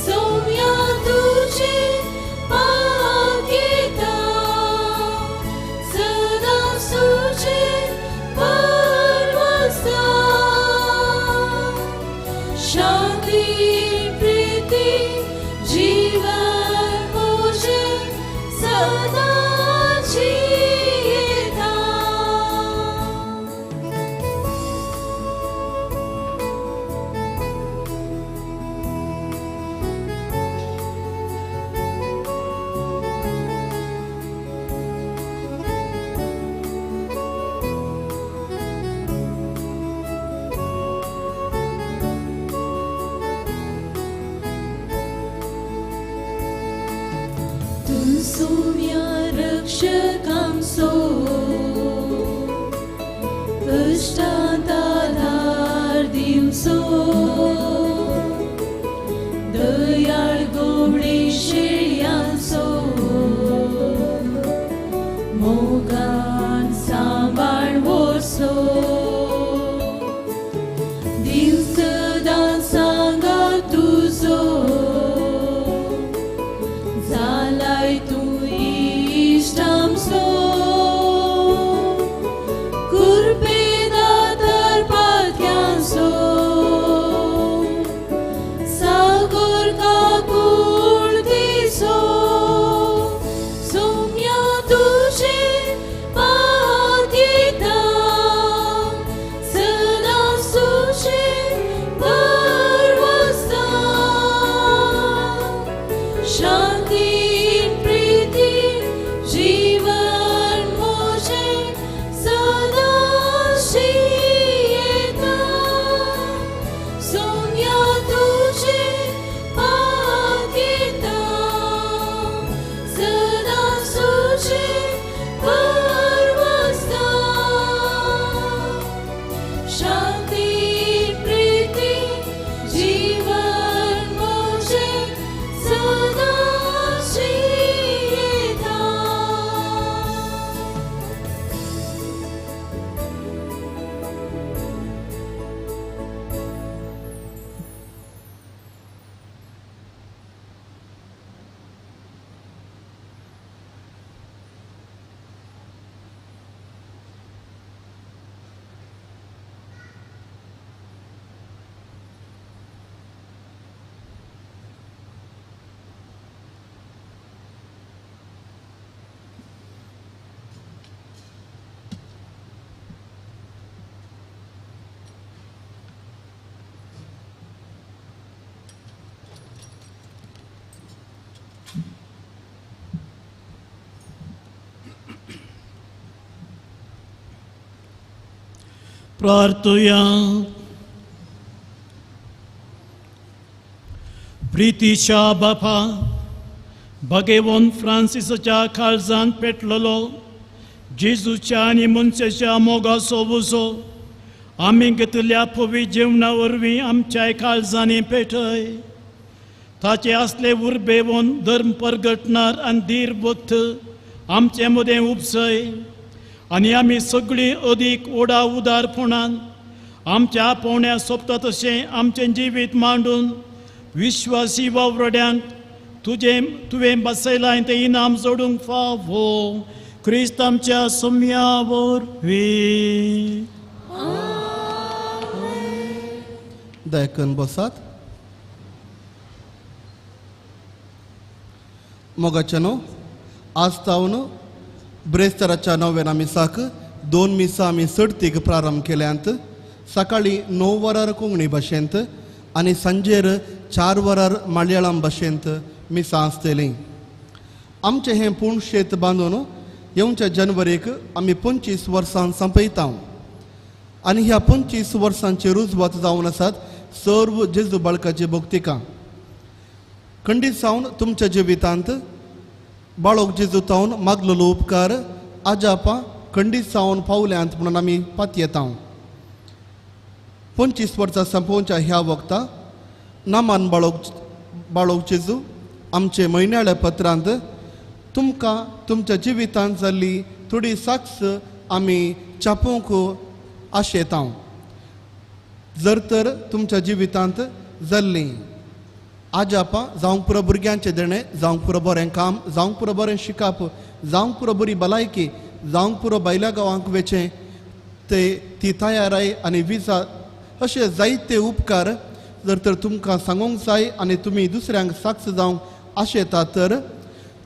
सोम्या तुझे पात्येता सदा सुझे भरवसा शांती प्रीती जीवन मोजे सदा जियेता. तूं सोम्या रक्षकांचो कश्टांत आदार दिवचो दयाळ गोवळी शेळयांचो मोगान सांबाळ व्हरचो दिव सदां सांगा तुजो जालाय तूं इश्ट आमचो कुरपेदातर पात्यांचो सागर काकूळ दिसो सोम्या तुझे पात्येता
प्रार्थुया. प्रितीच्या बापा, भगेवन फ्रांसिसाच्या काळजान पेटलेलो जेजूच्या आनी मनशाच्या मोगाचो उजो आमी घेतिल्ल्या पवित्र जेवणा वरवीं आमच्या काळजांनी पेटय. ताचे असले उर्बेवन धर्म परगटणार आनी धीर भक्त आमचे मदें उपसय आनी आमी सगळीं अदीक ओडा उदारपणान आमच्या पोवण्या सोंपता तशें आमचें जिवीत मांडून विश्वासी वावरड्यांक तुजें तुवें बसयलां तें इनाम जोडूंक फावो क्रिस्त आमच्या सोम्या वरवीं.
दयाकन बसात. मोगाच्यानो, आज तावन ब्रेस्ताराच्या नव्याना मिसाक 2 मिसां आमी सडतीक प्रारंभ केल्यांत. सकाळीं 9 वरार कोंकणी भाशेंत आनी सांजेर 4 वरार मलयाळम भाशेंत मिसां आसतलीं. आमचें हें पूण शेत बांदून येवच्या जनवरीक आमी 25 वर्सां सोंपयता आनी ह्या 25 वर्सांची रुजवात जावन आसात सर्व जेजू बाळकाची भक्तिका. खंडीत सावन तुमच्या जिवितांत बाळोक जेजू तावन मागलेलो उपकार आजापा खंडीत सावन पावल्यांत म्हणून आमी पातयेता. 25 वर्सां सोंपोवच्या ह्या वखता नामान बाळोक जेजू आमचे म्हयन्याळ्या पत्रांत तुमकां तुमच्या जिवितांत जाल्ली थोडी साक्ष आमी छापूंक आशेता. जर तर तुमच्या जिवितांत जाल्ली आजापा जावंक पुरो भुरग्यांचें देणें, जावंक पुरो बरें काम, जावंक पुरो बरें शिकप, जावंक पुरो बरी भलायकी, जावंक पुरो भायल्या गांवांक वेचें ते ती तयाराय आनी विजा अशे जायते उपकार जर तर तुमकां सांगूंक जाय आनी तुमी दुसऱ्यांक साक्ष जावंक आशेता तर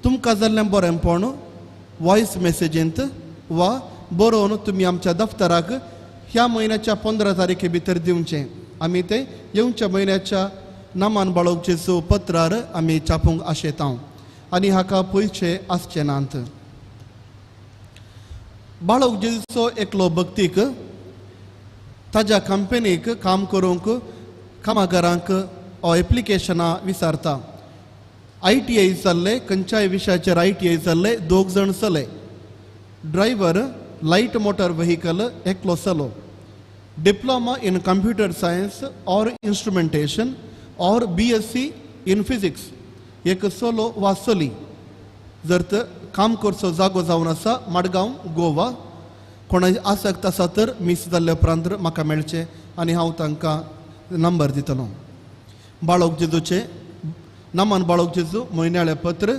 तुमकां जाल्लें बरेंपण वॉयस मॅसेजींत वा बरोवन तुमी आमच्या दफ्तराक ह्या म्हयन्याच्या 15 तारखे भितर दिवचें. आमी तें येवच्या म्हयन्याच्या नामान बाळोवचे सो पत्रार आमी छापूंक आशेता आनी हाका पयशे आसचे नात. बाळोक जेजूचो एकलो भक्तीक ताज्या कंपनीक काम करूंक कामागारांक एप्लिकेशनां विचारता. ITI जाल्ले, खंयच्याय विशयाचेर ITI जाल्ले 2 जाण चले, ड्रायव्हर लायट मोटर व्हेकल एकलो चलो, diploma in computer science or instrumentation or BSc in physics एक चलो वा चली. जर तर काम करचो जागो जावन आसा मडगांव गोवा. कोणाय आसक्त आसा तर मीस जाल्ल्या उपरांत म्हाका मेळचें आनी हांव तांकां नंबर दितलो. बाळोक जेजूचें नामान बाळोक जेजू म्हयन्याळें पत्र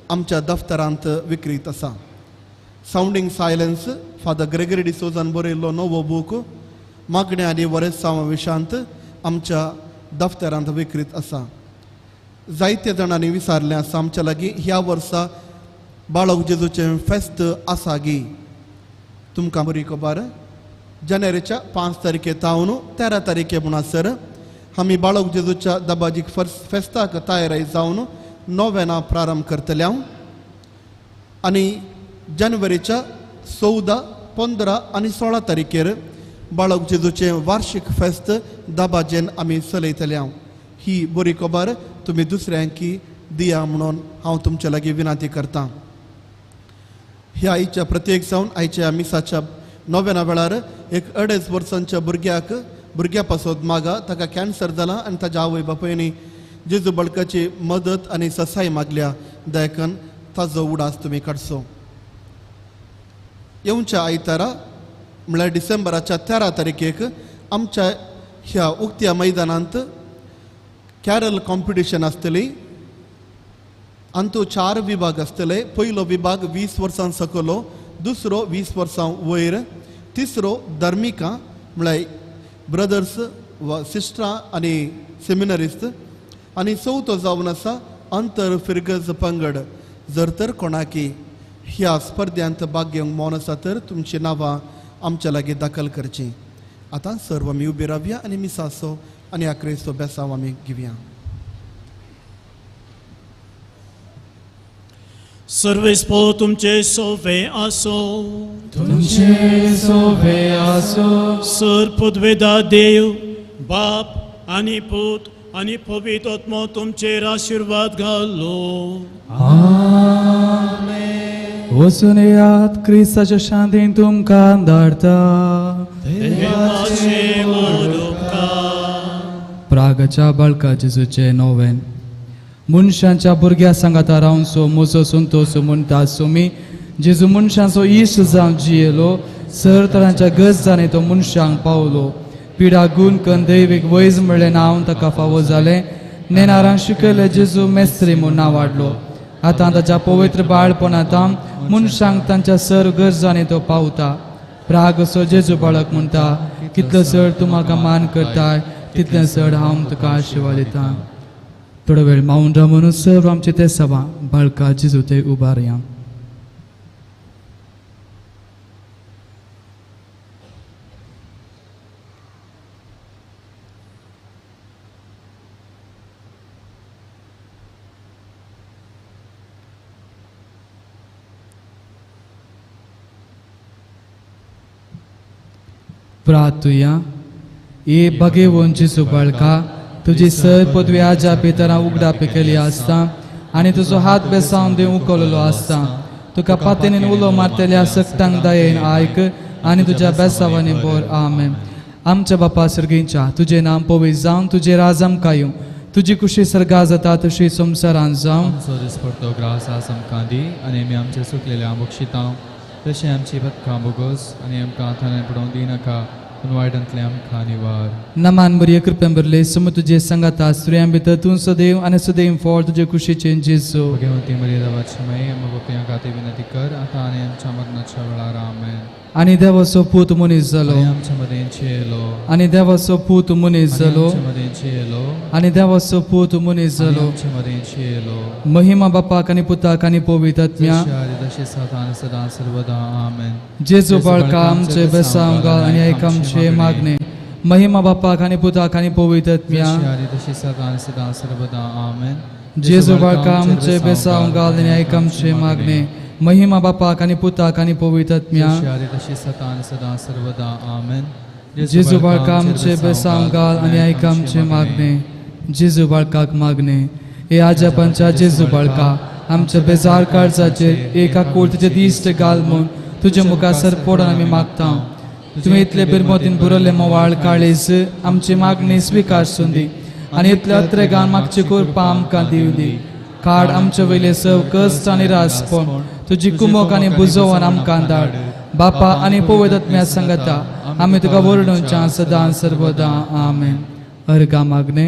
आमच्या दफ्तरांत विक्रीत आसा. सावंडींग सायलन्स फादर ग्रेगरी डिसोजान बरयल्लो नवो बूक मागणें आनी वरेसांव विशांत आमच्या दफ्तरांत विक्रीत आसा. जायते जाणांनी विचारलें आसा आमच्या लागीं ह्या वर्सा बाळोक जेजूचें फेस्त आसा गी. तुमकां बरी खबर, जानेवारीच्या 5 तारखे तावन 13 तारखे म्हणसर आमी बाळोक जेजूच्या दबाजीक फेस्ताक तयारी जावन नोवेनां प्रारंभ करतले हांव आनी जानेवारीच्या 14, 15 आनी 16 तारखेर बाळोक जेजूचें वार्षिक फेस्त दबाजेन आमी चलयतले हांव. ही बरी खबर तुमी दुसऱ्यांकी दिया म्हणून हांव तुमच्या लागीं विनंती करता. ह्या आयच्या प्रत्येक जावन आयच्या मिसाच्या नोवेना वेळार एक 2.5 वर्सांच्या भुरग्या पासत मागा ताका कॅन्सर जाला आनी ताज्या आवय बापायनी जेजू बळकाची मदत आनी ससाय मागल्या. दयाकन ताजो उडास तुमी काडचो. येवच्या आयतारा म्हळ्यार डिसेंबराच्या 13 तारखेक आमच्या ह्या उक्त्या मैदानांत कॅरल कॉम्पिटिशन आसतली. अंतू 4 विभाग आसतले. पयलो विभाग 20 वर्सां सकलो, दुसरो 20 वर्सां वयर, तिसरो धर्मिकां म्हळ्यार ब्रदर्स वा सिस्टरां आनी सेमिनरिस्त आनी चवथो जावन आसा अंतर फिरगज पंगड. जर तर कोणाकी ह्या स्पर्ध्यांत भाग घेवंक मौन आसा तर तुमचीं नांवां आमच्या लागीं दाखल करचीं. आतां सर्व आमी उबी रावया आनी मिसाचो आनी आक्रेचो बेसांव आमी घेवया.
सर्वेस्पो तुमचे सोवे आसो
तुमचे सोवे आसो.
सर पदवेदा देव बाप आनी पूत आनी पवित्र आत्मो तुमचेर आशिर्वाद घालो.
आमेन.
वचून येयात, क्रिस्ताच्या शांतीन तुमकां धाडटा.
देवाचे व्हड उपकार.
प्रागाच्या बाळका जेजूचे नोवेन. मनशांच्या भुरग्या सांगाता रावनसो म्हजो संतोस म्हणटा सोमी जेजू मनशांचो इश्ट जावन जियेलो. सर तरांच्या गरजांनी तो मनशांक पावलो. पिडा गुण कन दैवीक वैज म्हणलें नांव ताका फावो जालें. नेनारान शिकयलें जेजू मेस्त्री म्हूण नांव वाडलो. आतां ताच्या पवित्र बाळपणांत मनशांक तांच्या सर गरजांनी तो पावता. प्रागसो जेजू बाळक म्हणटा, कितलो चड तूं म्हाका मान करताय तितलें चड हांव तुका आशिर्वाद दितां. थोडो वेळ मावन रावन सर्व आमचे ते सभा बाळका जेजू ते उबारया. प्रार्थुया. ए भगेवन जेजू बाळका, तुजी सर पदवी आजा भितरां उगडापी केली आसता आनी तुजो हात बेसावन दिवन उखललो आसता. तुका पातेनीन उलो मारतल्या सक्तांक दयेन आयक आनी तुज्या बेसावांनी बोर. आमेन. आमच्या बापा सर्गींच्या, तुजें नांव पवित्र जावन तुजें राज आमकां येवं. तुजी कुशी सर्गा जाता तशी संवसारांत जावं.
आमचो दिसपडतो ग्रास आज आमकां दी आनी आमी आमचे सुकलेल्या बक्षितां तशें आमची पथकां बोगोस आनी आमकां थाण्यान पडोवंक दिनाका पूण वायटांतलें आमकां निवार.
नमान बरी कृपेन भरले सम तुजे संगाता स्त्रियां भितर तूं सदैव आनी सदैव फळ तुजे कुशीचें जेजू.
भगवती मरिया देवाची माई, आमकां पापयां खातीर विनंती कर आतां आनी आमच्या मरणाच्या वेळार. आमेन.
आनी देवाचो पूत मनीस जालो.
आनी आमच्या मदें येयलो.
आनी देवाचो पूत मनीस जालो.
आमच्या मदें येयलो.
आनी देवाचो पूत मनीस जालो.
आमच्या मदें येयलो.
महिमा बापाक आनी पुताक आनी पवित्र आत्म्या.
तशें सदां आनी सदां सर्वदा. आमेन.
जेजू बाळका आमचे बेसांव घाल आनी आयक आमचे मागणे. महिमा बापाक आनी पुताक आनी पवित्र आत्म्या.
तशें सदां आनी सदां सर्वदा. आमेन.
जेजू बाळका आमचे बेसांव घाल आनी आयक आमचे मागणे. महिमा बापाक आनी पुताक आनी पवित्र आत्म्या.
तशें सदां आनी सदां सर्वदा. आमेन.
जेजू बाळका आमचे बेसांव घाल आनी आयक आमचे मागणे. जेजू बाळकाक मागणे. हे आजापांच्या जेजू बाळका, आमच्या बेजार काळजाचेर एका कुर्तीचे दिश्ट घाल म्हूण तुजे मुखार सरपडून आमी मागता. तुवें इतले बिरमोतीन पुरवल्ले मोवाळ काळीज आमची मागणी स्विकार सुंदी आनी इतले अत्रेगान मागची कृपा आमकां दिवली. काड आमचे वयले सव कश्ट आनी रासपण तुजी कुमोक आनी बुजोवन आमकां धाड. बापा आनी पवित्र आत्म्या सांगता आमी तुका वरडूनच्या सदां सर्वदा. आमेन. अर्गा मागणे.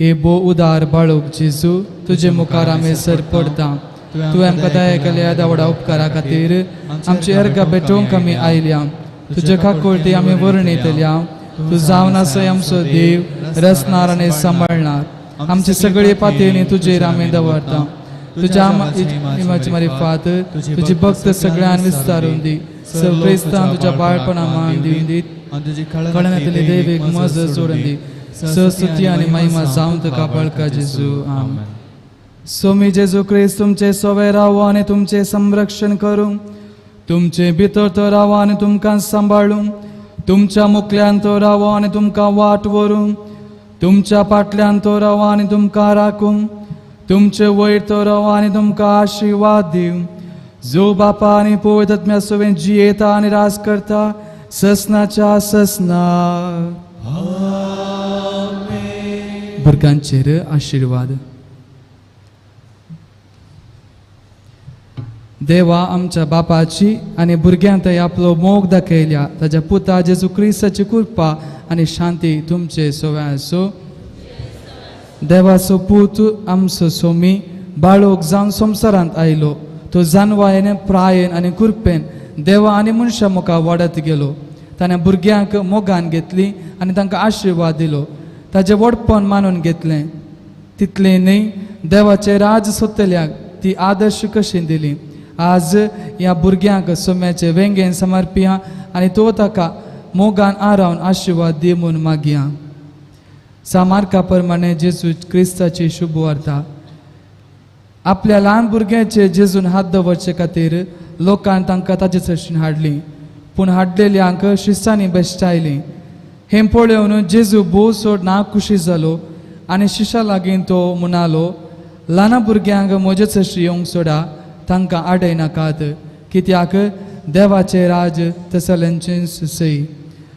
ए बो उदार बाळूक जेजू, तुजे मुखार आमी सर पडता. तुवें आमकां दया केल्या ह्या व्हडा उपकारा खातीर आमची अर्गां भेटोवंक आमी आयल्या. तुजे काकुळटी आमी वर्णितल्या. तूं जावन आसय आमचो देव, रचणार आनी सांबाळणार. आमची सगळी पातयेनी तुजेर आमी दवरता. तुज्या इमाची मारिफात तुजी भक्त सगळ्यान विस्तारून दी. क्रिस्तान तुज्या बाळपणा मान दिवन दी. कळण्यातली देवीक मज जोडून दी. स्तुती आनी महिमा जावन तुका बळका जेजू. आमेन. सोमी जेजू क्रिस्त तुमचे सोवे रावो आनी तुमचें संरक्षण करूं. तुमचे भितर तो रावो आनी तुमकां सांबाळूं. तुमच्या मुखल्यान तो रावो आनी तुमकां वाट व्हरूं. तुमच्या पाटल्यान तो रावो आनी तुमकां राखूं. तुमचे वयर तो रावो आनी तुमकां आशिर्वाद दिवं. जो बापा आनी पवित्र आत्म्या सवें जियेता आनी राज करता ससनाच्या ससना. भुरग्यांचेर आशिर्वाद. देवा आमच्या बापाची आनी भुरग्यांत आपलो मोग दाखयल्या ताज्या पुता जेजू क्रिस्ताची कृपा आनी शांती तुमचे सोव्या आसूं. देवाचो पूत आमचो सोमी बाळोक जावन संवसारांत आयलो. तो जानवायेन प्रायेन आनी कृपेन देवा आनी मनशां मुखार वाडत गेलो. ताणें भुरग्यांक मोगान घेतली आनी तांकां आशिर्वाद दिलो. ताजें व्हडपण मानून घेतलें. तितलें न्हय, देवाचें राज सोदतल्याक ती आदर्श कशी दिली. आज ह्या भुरग्यांक सोम्याचे वेंगेन समर्पिया आनी तो ताका मोगान आरावन आशिर्वाद दी म्हूण मागया. सामार्का प्रमाणे जेजू क्रिस्ताची शुभ वार्ता. आपल्या ल्हान भुरग्यांचे जेजून हात दवरचे खातीर लोकान तांकां ताजे चडशीन हाडली, पूण हाडलेल्यांक शिस्तांनी बेश्टायली. हें पळोवन जेजू भोव चड ना खुशी जालो आनी शिशा लागीं तो म्हणालो, ल्हान भुरग्यांक म्हजे चडशी येवंक सोडा, तांकां आडय नाकात, कित्याक देवाचें राज तसल्यांचें सई.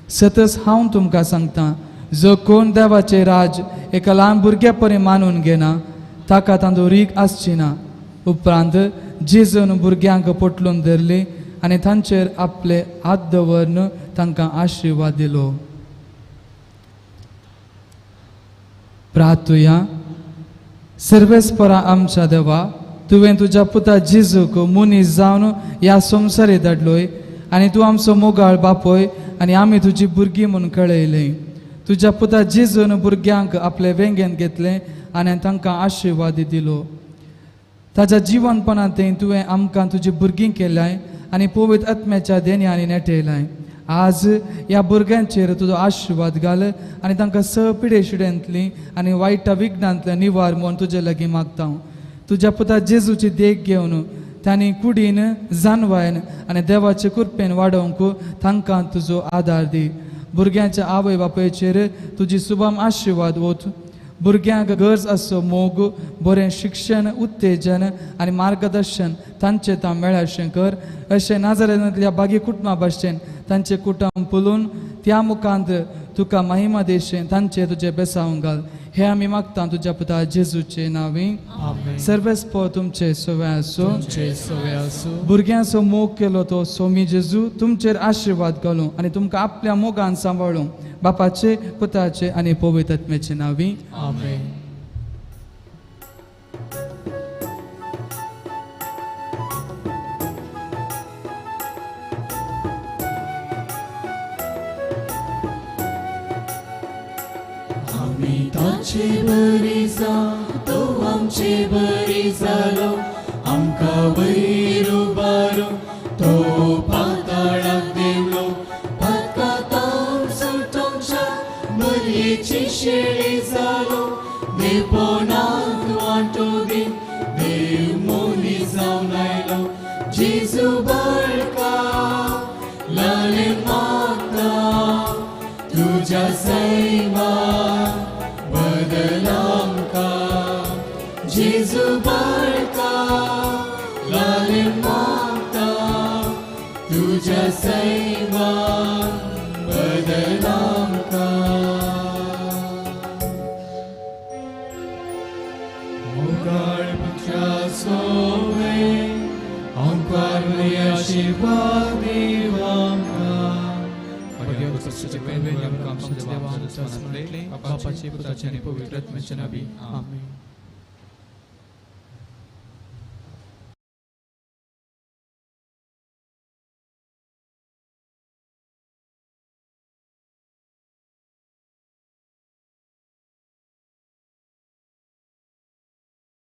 सतच हांव तुमकां सांगता, जो कोण देवाचें राज एका ल्हान भुरग्या परी मानून घेना ताका तांदूळ रीक आसची ना. उपरांत जेजून भुरग्यांक पोटलून धरली आनी तांचेर आपले हात दवरून तांकां आशिर्वाद दिलो. प्रार्थुया. सर्वेस्परा आमच्या देवा, तुवें तुज्या पुता जेजूक मनीस जावन ह्या संवसारी धाडलोय आनी तूं आमचो मोगाळ बापूय आनी आमी तुजी भुरगीं म्हूण कळयलें. तुज्या पुता जेजून भुरग्यांक आपले वेंगेंत घेतलें आनी तांकां आशिर्वाद दिलो. ताज्या जिवनपणांत तुवें आमकां तुजी भुरगीं केल्याय आनी पवित्र आत्म्याच्या देण्यांनी नेटयलाय. आज ह्या भुरग्यांचेर तुजो आशिर्वाद घाल आनी तांकां स पिडे शिड्यांतली आनी वायटा विघ्नांतल्या निवार म्हूण तुजे लागीं मागता. तुज्या पुता जेजूची देख घेवन तांणी कुडीन जानवायन आनी देवाचे कृपेन वाडोवंक तांकां तुजो आदार दी. भुरग्यांच्या आवय बापायचेर तुजी सुबाम आशिर्वाद वत. भुरग्यांक गरज आसचो मोग, बरें शिक्षण, उत्तेजन आनी मार्गदर्शन तांचे तां मेळाशें कर. अशें नाजारेंतल्या बागी कुटुंबा भाशेन तांचें कुटुंब फुलून त्या मुखांत तुका महिमा देशें तांचे तुजें बेसावंक घाल. हे आमी मागता तुज्या पुता जेजूचे नांवी. सर्वेस्पर तुमचे सवे आसूं. भुरग्यांचो मोग केलो तो सोमी जेजू तुमचेर आशिर्वाद घालूं आनी तुमकां आपल्या मोगान सांबाळूं. बापाचे, पुताचे आनी पवित्र आत्म्याचे नांवी.
आमेन.
आमी ताचे बरी जा, तो आमचे बरी जालो, आमकां वयर उबारो, तो पाताळाक देंवलो, पातकां सुटोवच्या बरयेची शेळी जालो, देवपणाक वांटो दी, देव मनीस जावन आयलो, जेजू बाळका लाले मागता, तुज्या सैमान बदल आमकां, जेजू बाळका लाले मागता, तुज्या सैमान बदल आमकां. मोगाळ पुत्रा सोवे आमकां आशिर्वाद दीव आमकां.
बापाचे, पुताचे आनी पवित्र आत्म्याचे नांवी. आमेन.